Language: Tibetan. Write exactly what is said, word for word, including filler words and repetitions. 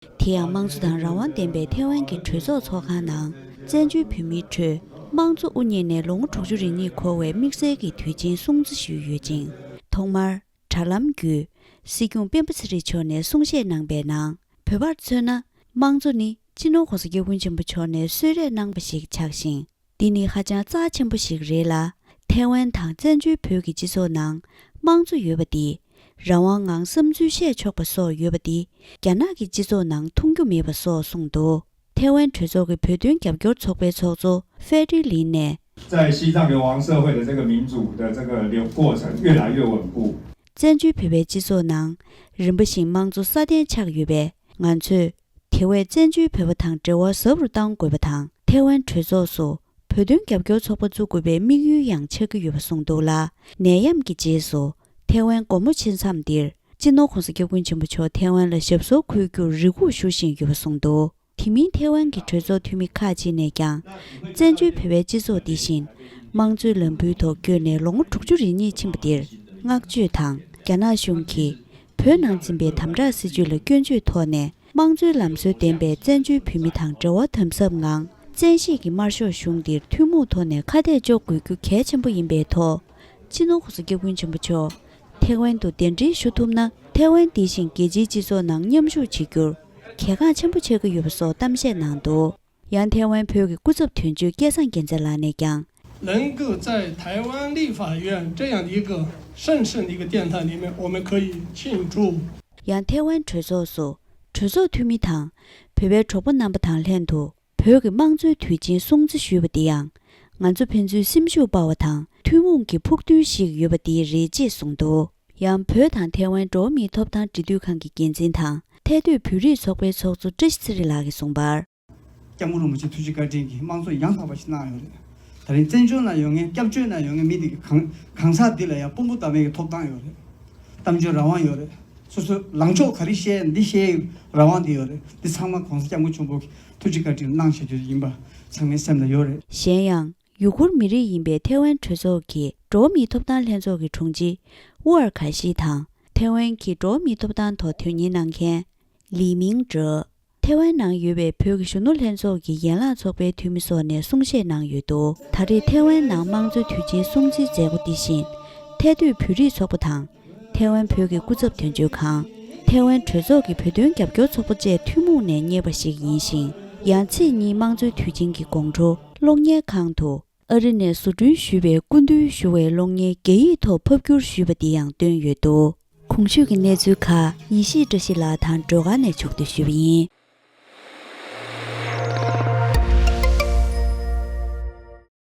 དེ་ཡང་དམངས་གཙོ་དང་རང་དབང་ལྡན་པའི་ཐེ་ཝན་གྱི་གྲོས་ཚོགས་ཚོགས་ཁང་ནང་བཙན་བྱོལ་བོད་མིའི་ཁྲོད་དམངས་གཙོ་དབུ་བརྙེས་ནས་ལོ་ངོ་དྲུག་ཅུ་རེ་གཉིས་འཁོར་བའི་དམིགས་བསལ་གྱི་དུས་ཆེན་སྲུང་བརྩི་ཞུས་ཡོད་ཅིང་། ཐོག་མར་དྲ་ལམ་བརྒྱུད་སྲིད་སྐྱོང་སྤེན་པ་ཚེ་རིང་མཆོག་ནས་གསུང་བཤད་གནང་པའི་ནང་། བོད་པར་མཚོན་ན་དམངས་གཙོ་ནི་སྤྱི་ནོར་༸གོང་ས་༸སྐྱབས་མགོན་ཆེན་པོ་མཆོག་ནས་གསོལ་རས་གནང་བ་ཞིག་ཆགས་ཤིང་། འདི་ནི་ཧ་ཅང་རྩ་ཆེན་པོ་ཞིག་རེད་ལ། ཐེ་ཝན་དང་བཙན་བྱོལ་བོད་ཀྱི་སྤྱི་ཚོགས་ནང་དམངས་གཙོ་ཡོད་པ་འདི། རང་དབང་ངང་བསམ་ཚུལ་བཤད་ཆོག་པ་སོགས་ཡོད་པ་འདི། རྒྱ་ནག་གི་སྤྱི་ཚོགས་ནང་མཐོང་རྒྱུ་མེད་པ་སོགས་གསུངས་འདུག་ཐེ་ཝན་གྲོས་ཚོགས་ཀྱི་བོད་དོན་རྒྱབ་སྐྱོར་ཚོགས་པའི་ཚོགས་གཙོ་ཧྥེ་ཏྲི་ལིན་ནས། 在西藏流亡社会的这个民主的这个流过程越来越稳固。 བཙན་བྱོལ་བོད་པའི་སྤྱི་ཚོགས་ནང་རིམ་པ་བཞིན་དམངས་གཙོ་སྲ་བརྟན་ཆགས་ཡོད་པས། ང་ཚོས་དེ་བས་བཙན་བྱོལ་བོད་པ་དང་འབྲེལ་བ་ཟབ་རུ་གཏང་དགོས་པ་དང་། ཐེ་ཝན་གྲོས་ཚོགས་སུ་བོད་དོན་རྒྱབ་སྐྱོར་ཚོགས་པ་བཙུགས་དགོས་པའི་དམིགས་ཡུལ་ཡང་ཆགས་ཀྱི་ཡོད་པ་གསུངས་འདུག་ལ། ནད་ཡམས་ཀྱི་རྗེས་སུ་ཐེ་ཝན་དགོང་མོ་ཕྱེད་མཚམས་འདིར་སྤྱི་ནོར་༸གོང་ས་༸སྐྱབས་མགོན་ཆེན་པོ་མཆོག་ཐེ་ཝན་ལ་ཞབས་སོར་འཁོད་རྒྱུར་རེ་སྒུག་ཞུ་བཞིན་ཡོད་པ་གསུངས་འདུག་དེ་མིན་ཐེ་ཝན་གྱི་གྲོས་ཚོགས་འཐུས་མི་ཁག་ཅིག་ནས་ཀྱང་། བཙན་བྱོལ་བོད་པའི་སྤྱི་ཚོགས་འདི་བཞིན་དམངས་གཙོའི་ལམ་བུའི་ཐོག་བསྐྱོད་ནས་ལོ་ངོ་དྲུག་ཅུ་རེ་གཉིས་ཕྱིན་པ་འདིར་བསྔགས་བརྗོད་དང་། རྒྱ་ནག་གཞུང་གིས་བོད་ནང་འཛིན་པའི་དམ་དྲག་སྲིད་བྱུས་ལ་སྐྱོན་བརྗོད་ཐོག་ནས། དམངས་གཙོའི་ལམ་སྲོལ་ལྡན་པའི་བཙན་བྱོལ་བོད་མི་དང་འབྲེལ་བ་དམ་ཟབ་ངང་། བཙན་ཤེད་ཀྱི་དམར་ཤོག་གཞུང་འདིར་ཐུན་མོང་ཐོག་ནས་ཁ་གཏད་གཅོག་དགོས་རྒྱུ་གལ་ཆེན་པོ་ཡིན་པའི་ཐོག་སྤྱི་ནོར་༸གོང་ས་༸སྐྱབས་མགོན་ཆེན་པོ་མཆོག་ཐེ་ཝན་དུ་གདན་འདྲེན་ཞུ་ཐུབ་ན། ཐེ་ཝན་འདི་བཞིན་རྒྱལ་སྤྱིའི་སྤྱི་ཚོགས་ནང་མཉམ་ཞུགས་བྱེད་རྒྱུར་གལ་འགངས་ཆེན་པོ་ཆགས་ཀྱི་ཡོད་པ་སོགས་གཏམ་བཤད་གནང་འདུག་ཡང་ཐེ་ཝན་བོད་ཀྱི་སྐུ་ཚབ་དོན་གཅོད་སྐལ་བཟང་རྒྱལ་མཚན་ལགས་ནས་ཀྱང་། 能够在台湾立法院这样的一个神圣的一个殿堂里面，我们可以庆祝。 ཡང་ཐེ་ཝན་གྲོས་ཚོགས་སུ་གྲོས་ཚོགས་འཐུས་མི་དང་བོད་པའི་གྲོགས་པོ་རྣམ་པ་དང་ལྷན་དུ་བོད་ཀྱི་དམངས་གཙོའི་དུས་ཆེན་སྲུང་བརྩི་ཞུས་པ་འདི་ཡང་། ང་ཚོ་ཕན་ཚུན་སེམས་ཤུགས་སྤར་བ་དང་ཐུན་མོང་གི་ཕུགས་འདུན་ཞིག་ཡོད་པ་འདི་རེད་ཅེས་གསུངས་འདུག་ཡང་བོད་དང་ཐེ་ཝན་འགྲོ་བ་མིའི་ཐོབ་ཐང་འབྲེལ་མཐུད་ཁང་གི་འགན་འཛིན་དང་། ཐའེ་སྡོད་བོད་རིགས་ཚོགས་པའི་ཚོགས་གཙོ་བཀྲ་ཤིས་ཚེ་རིང་ལགས་ཀྱིས་གསུངས་པར། སྐྱབས་མགོན་རིན་པོ་ཆེ་ཐུགས་རྗེ་བཀའ་དྲིན་གྱིས་དམངས་གཙོ་ཡང་དག་པ་ཞིག་གནང་ཡོད་རེད། ད་རིང་བཙན་བྱོལ་ནང་ཡོད་མཁན་སྐྱབས་བཅོལ་ནང་ཡོད་མཁན་མི་དེ་གི་གང་གང་ཟག་འདི་ལ་ཡང་དཔུང་པ་བཏབ་མཁན་གྱི་ཐོབ་ཐང་ཡོད་རེད། གཏམ་བརྗོད་རང་དབང་ཡོད་རེད། སོ་སོའི་ལངས་ཕྱོགས་ག་རེ་བཤད་འདི་བཤད་རང་དབང་འདི་ཡོད་རེད། འདི་ཚང་མ་༸གོང་ས་༸སྐྱབས་མགོན་ཆེན་པོ་གི་ཐུགས་རྗེ་བཀའ་དྲིན་གནང་བྱེད་རྒྱུ་ཡིན་པ་ཚང་མའི་སེམས་ལ་ཡོད་རེད། གཞན་ཡང་། ཡུ་གུར་མི་རིགས་ཡིན་པའི་ཐེ་ཝན་གྲོས་ཚོགས་ཀྱི་འགྲོ་བ་མིའི་ཐོབ་ཐང་ལྷན་ཚོགས་ཀྱི་དྲུང་ཆེ་ཝུའུ་ཨར་གྷ་ཤི་དང་། ཐེ་ཝན་གྱི་འགྲོ་བ་མིའི་ཐོབ་ཐང་ཐོག་དོན་གཉེར་གནང་མཁན་ལི་མིང་ཀྲེ། ཐེ་ཝན་ནང་ཡོད་པའི་བོད་ཀྱི་གཞོན་ནུ་ལྷན་ཚོགས་ཀྱི་ཡན་ལག་ཚོགས་པའི་འཐུས་མི་སོགས་ནས་གསུང་བཤད་གནང་ཡོད་འདུག་ད་རེས་ཐེ་ཝན་ནང་དམངས་གཙོའི་དུས་ཆེན་སྲུང་བརྩིའི་མཛད་སྒོ་འདི་བཞིན། ཐའེ་སྡོད་བོད་རིགས་ཚོགས་པ་དང་། ཐེ་ཝན་བོད་ཀྱི་སྐུ་ཚབ་དོན་གཅོད་ཁང་། ཐེ་ཝན་གྲོས་ཚོགས་ཀྱི་བོད་དོན་རྒྱབ་སྐྱོར་ཚོགས་པ་བཅས་ཐུན་མོང་ནས་གཉེར་བ་ཞིག་ཡིན་ཞིང་། ཡང་ཚེས་གཉིས་དམངས་གཙོའི་དུས་ཆེན་གྱི་དགོང་དྲོ་གློག་བརྙན་ཁང་དུ་ཨ་རི་ནས་བཟོ་སྐྲུན་ཞུས་པའི་སྐུ་མདུན་ཞུ་བའི་གློག་བརྙན་རྒྱ་ཡིག་ཐོག་ཕབ་བསྒྱུར་ཞུས་པ་འདི་ཡང་བཏོན་ཡོད་འདུག་གོང་ཞུས་ཀྱི་གནས་ཚུལ་ཁག་ཡེ་ཤེས་བཀྲ་ཤིས་ལགས་དང་སྒྲོལ་དཀར་ནས་ཕྱོགས་བསྡུས་ཞུས་པ་ཡིན།